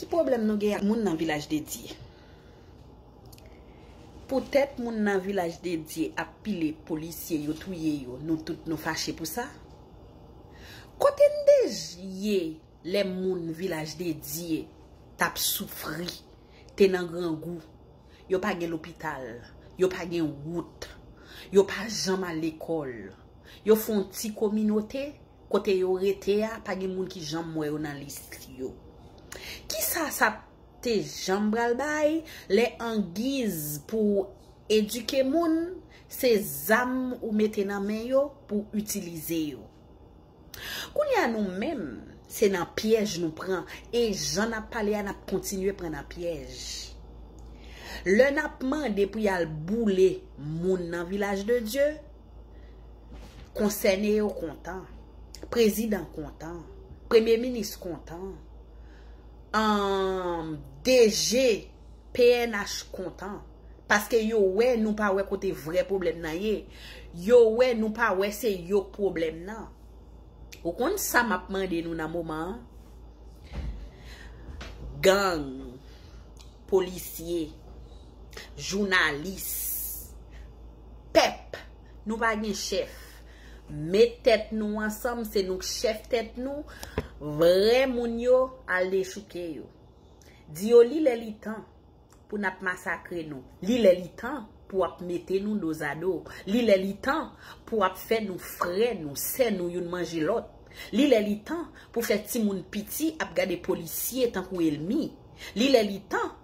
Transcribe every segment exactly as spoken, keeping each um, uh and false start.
Ki pwoblèm nou gen ak moun nan Vilaj de Dye? Poutèt moun nan Vilaj de Dye ap pile polisye yo, touye yo, nou tout nou fache pou sa? Kote n te ye lè moun Vilaj de Dye t ap soufri, te nan grangou? Yo pa gen lopital, yo pa gen wout, yo pa janm al lekòl. Yo fè yon ti kominote, kote yo rete a, pa gen moun ki janm wè yo nan lis yo. Kisa sa te janm pral bay lè angiz pou edike moun, se zam ou mete nan men yo pou itilize yo? Kounye a nou menm, se nan pyèj nou pran, e jan n ap pale a, n ap kontinye pran nan pyèj. Lè n ap mande pou y al boule moun nan Vilaj de Dye, konsène yo kontan, prezidan kontan, premye minis kontan, um, D G P N H kontan. Paske yo wè nou pa wè kote vrè pwoblèm nan ye. Yo wè nou pa wè se yo k pwoblèm nan. Ou konn sa m ap mande nou nan moman an? Gang, polisye, jounalis, pèp, nou pa gen chèf. Met tèt nou ansanm, se nou k chèf tèt nou. Vrè moun yo, al dechouke yo. Di yo li lè li tan pou n ap masakre nou. Li lè li tan pou w ap mete nou dozado. Li lè li tan pou w ap fè nou frè nou, sè nou youn manje lòt. Li lè li tan pou fè timoun piti ap gade polisye tankou ènmi. Li lè li tan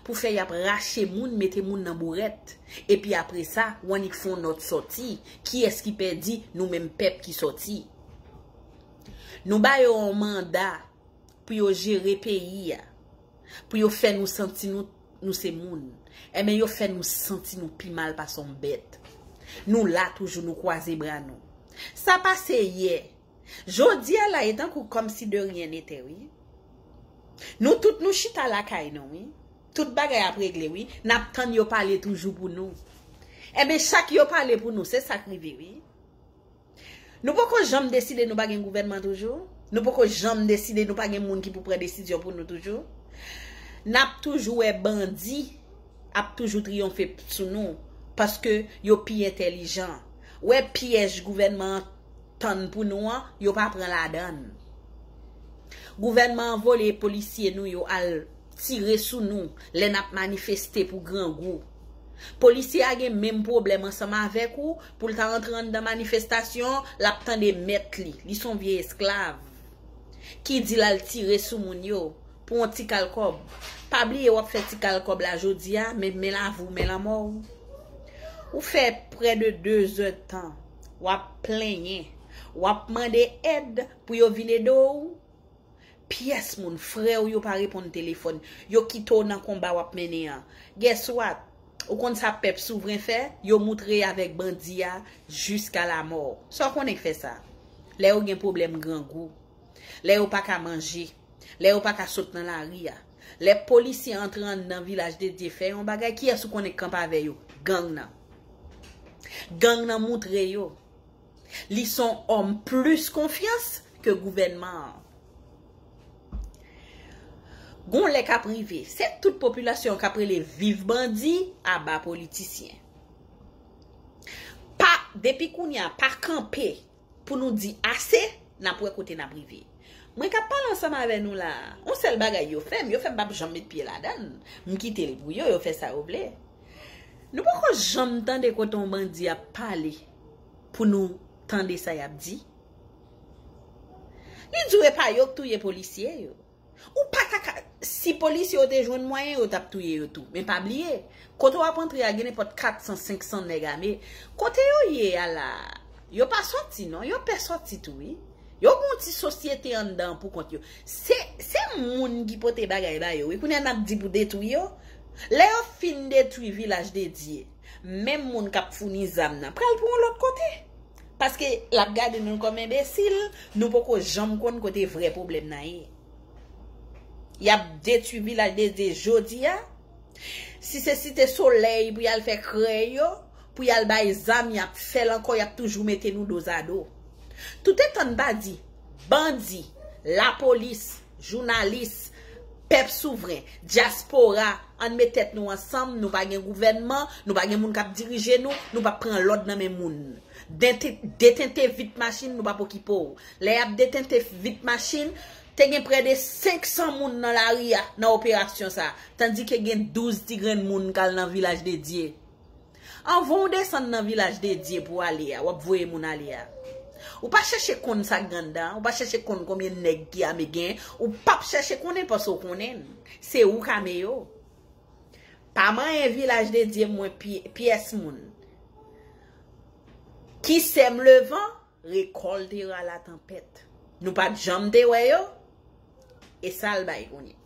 pou fè y ap rache moun, mete moun nan bourèt. Epi apre sa, w annik fè yon nòt sòti. Kiyès ki pèdi? Nou menm pèp ki sòti. Nou ba yo yon manda pou yo jere peyi a, pou yo fè nou santi nou, nou se moun. Enben, yo fè nou santi nou pi mal pase yon bèt. Nou la toujou, nou kwaze bra nou. Sa pase yè. Jodi a la, e tankou kòmsi de rien n'était, wi. Nou tout nou chita lakay nou, wi. Tout bagay ap regle, wi. N ap tann yo pale toujou pou nou. Enben, chak yo pale pou nou, se sa k rive, wi. Nou poko janm deside nou pa gen gouvènman toujou? Nou poko janm deside nou pa gen moun ki pou pran desizyon pou nou toujou? N ap toujou wè bandi ap toujou triyonfe sou nou, paske yo pi entèlijan. Wè pyèj gouvènman an tann pou nou an, yo pa pran ladan l. Gouvènman an voye polisye nou yo al tire sou nou lè n ap manifeste pou grangou. Polisye a gen menm pwoblèm ansanm avèk ou, pou l ta antre anndan manifestasyon, l ap tande mèt li, li se yon vye esklav, ki di l al tire sou moun yo pou yon ti kal kòb. Pa bliye w ap fè ti kal kòb la jodi a, men, men lavi w, men lanmò w. Ou fè prè de de zè tan, w ap plenyen, w ap mande èd pou yo vin ede w. Pyès moun, frè w yo pa reponn telefòn. Yo kite w nan konba w ap mennen an. Guess what? Ou konn sa pèp souvren fè? Yo moutre avèk bandi a jiska lamò. Sa w konnen k fè sa? Lè yo gen pwoblèm grangou. Lè yo pa ka manje. Lè yo pa ka sot nan lari a. Lè polisye antre anndan Vilaj de Dye fè yon bagay, kiyès ou konnen k kanpe avè yo? Gang nan. Gang nan moutre yo. Li se yon òm plis konfyans ke gouvènman an. Gon lè k ap rive, se tout popilasyon an k ap rele viv bandi, aba politisyen. Pa, depi kounye a, pa kanpe pou nou di ase, n ap wè kote n ap rive. Mwen k ap pale ansanm avè nou la a, yon sèl bagay yo fè m, yo fè m p ap janm met pye ladan l. M kite l pou yo, yo fè sa yo vle. Nou poko janm tande kote yon bandi ap pale pou nou tande sa y ap di. Li di w e pa yo k touye polisye yo. Ou pa ta ka, si polisye yo te jwenn mwayen, yo t ap touye yo tou. Men pa bliye, kote w ap antre a gen nenpòt kat san, senk san nèg ame. Kote yo ye a la a, yo pa sòti non, yo pè sòti tou wi. Yo gen yon ti sosyete anndan pou kont yo. Se, se moun ki pote bagay ba yo wi. Kounye a n ap di pou detwi yo. Lè yo fin detwi Vilaj de Dye, menm moun k ap founi zam nan pral pou yon lòt kote. Paske l ap gade nou kòm enbesil, nou poko janm konn kote vrè pwoblèm nan ye. Y ap detwi Vilaj de Dye jodi a. Si se Site Solèy pou y al fè krèy yo, pou y al bay zam, y ap fè l ankò, y ap toujou mete nou dozado. Toutetan n pa di bandi, lapolis, jounalis, Pèp souvren, dyaspora, ann met tèt nou ansanm, nou pa gen gouvènman, nou pa gen moun k ap dirije nou, nou p ap pran lòd nan men moun. Dete- Detente vit machin, nou p ap okipe w. Lè y ap detente vit machin, te gen prè de senk san moun nan lari a, nan operasyon sa, tandike gen douz ti grenn moun k al nan Vilaj de Dye. Anvan w desann nan Vilaj de Dye pou w ale a, w ap voye moun ale a. Ou pa chèche konn sa k anndan, ou pa chèche konn konbyen nèg ki ame gen, ou p ap chèche konnen paske w konnen l. Se ou k ame yo. Pa manyen Vilaj de Dye mwen pye- pyès moun. Ki sèm levan, récoltera la tempête. Nou pa t janm te wè yo, e sa l bay kounye.